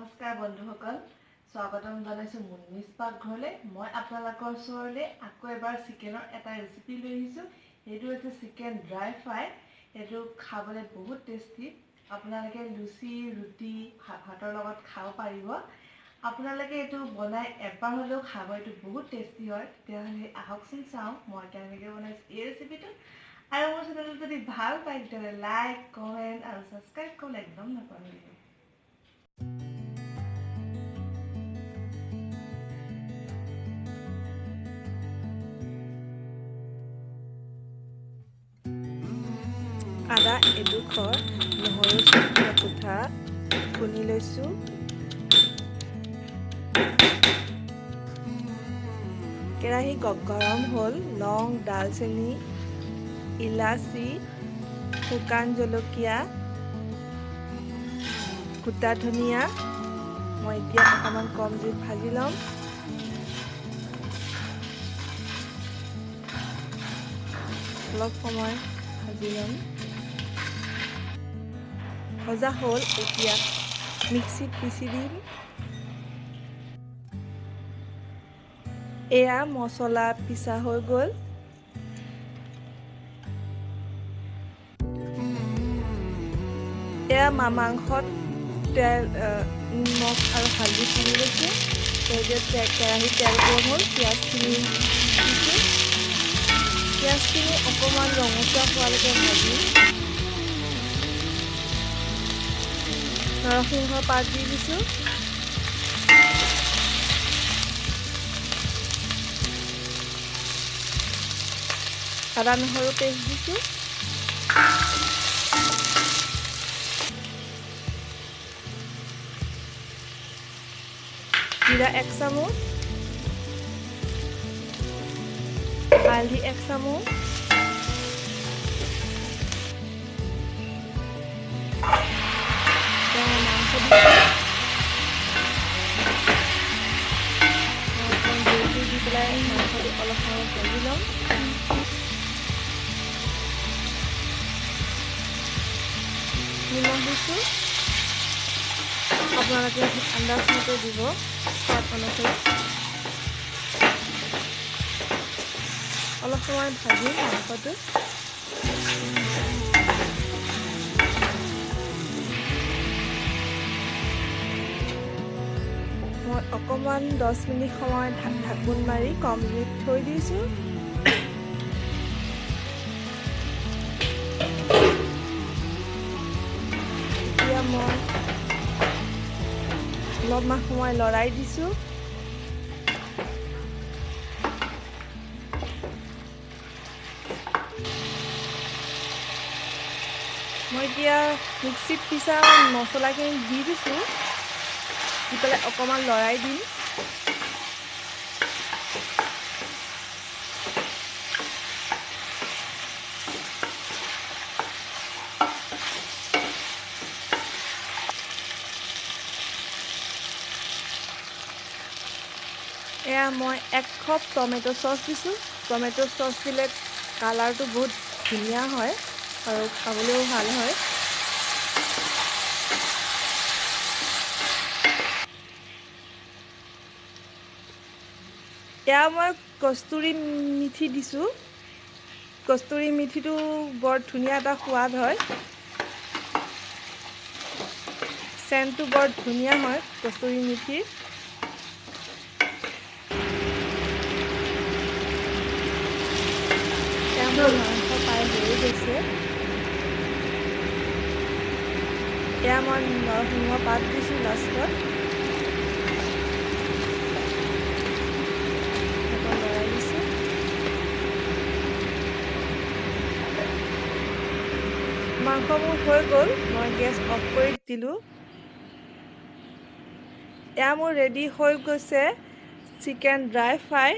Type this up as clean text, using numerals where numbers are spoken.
নমস্কাৰ বন্ধুসকল, স্বাগতম জনাইছোঁ মুন্নিছ পাকঘৰলৈ। মই আপোনালোকৰ ওচৰলৈ আকৌ এবাৰ চিকেনৰ এটা ৰেচিপি লৈ আহিছোঁ। সেইটো হৈছে চিকেন ড্ৰাই ফ্ৰাই। সেইটো খাবলৈ বহুত টেষ্টি। আপোনালোকে লুচি, ৰুটি, ভাতৰ লগত খাব পাৰিব। আপোনালোকে এইটো বনাই এবাৰ হ'লেও খাব, এইটো বহুত টেষ্টি হয়। তেতিয়াহ'লে আহকচোন চাওঁ মই কেনেকৈ বনাইছোঁ এই ৰেচিপিটো। আৰু মোৰ চেনেলটো যদি ভাল পায় তেতিয়াহ'লে লাইক, কমেণ্ট আৰু ছাবস্ক্ৰাইব কৰিবলৈ একদম নাপাহৰিব। আদা এডোখৰ, নহৰু এমুঠা খুন্দি লৈছোঁ। কেৰাহী গৰম হ'ল। লং, ডালচেনি, ইলাচি, শুকান জলকীয়া, গোটা ধনিয়া মই এতিয়া অকণমান কম জুইত ভাজি ল'ম। অলপ সময় ভাজি ল'ম। ভজা হ'ল, এতিয়া মিক্সিত পিচি দিম। এয়া মছলা পিচা হৈ গ'ল। এয়া মাংসত তেল, নিমখ আৰু হালধি সানি লৈছোঁ। এতিয়া কেৰাহীত তেল গৰম হ'ল, পিঁয়াজখিনি দিছোঁ। পিঁয়াজখিনি অকণমান ৰঙচুৱা হোৱালৈকে ভাজিম। নৰসিংহ পাত দি দিছোঁ। আদা নহৰু পেষ্ট দিছোঁ। জিৰা 1 চামুচ, হালধি 1 চামুচ, মাংস দিছোঁ। দি পেলাই মাংসটো অলপ সময় ভাজি ল'ম। নিমখ দিছোঁ, আপোনালোকে আন্দাজ মতে দিব সোৱাদ অনুসৰি। অলপ সময় ভাজিম মাংসটো। মই অকণমান 10 মিনিট সময় ঢাকোন মাৰি কম জুইত থৈ দিছোঁ। এতিয়া মই অলপমান সময় লৰাই দিছোঁ। মই এতিয়া মিক্সিত পিছা মছলাখিনি দি দিছোঁ, দি পেলাই অকণমান লৰাই দিম। এয়া মই 1 কাপ টমেট' চচ দিছোঁ। টমেট' চচ দিলে কালাৰটো বহুত ধুনীয়া হয় আৰু খাবলৈও ভাল হয়। এয়া মই কস্তুৰী মিঠি দিছোঁ। কস্তুৰী মিঠিটো বৰ ধুনীয়া এটা সোৱাদ হয়, চেণ্টটো বৰ ধুনীয়া হয় কস্তুৰী মিঠিৰ। মোৰ মাংস প্ৰায় হৈ গৈছে। এয়া মই নৰসিংহ পাত দিছোঁ লাষ্টত। লৰাই দিছোঁ। মাংস মোৰ হৈ গ'ল, মই গেছ অফ কৰি দিলোঁ। এয়া মোৰ ৰেডি হৈ গৈছে চিকেন ড্ৰাই ফ্ৰাই।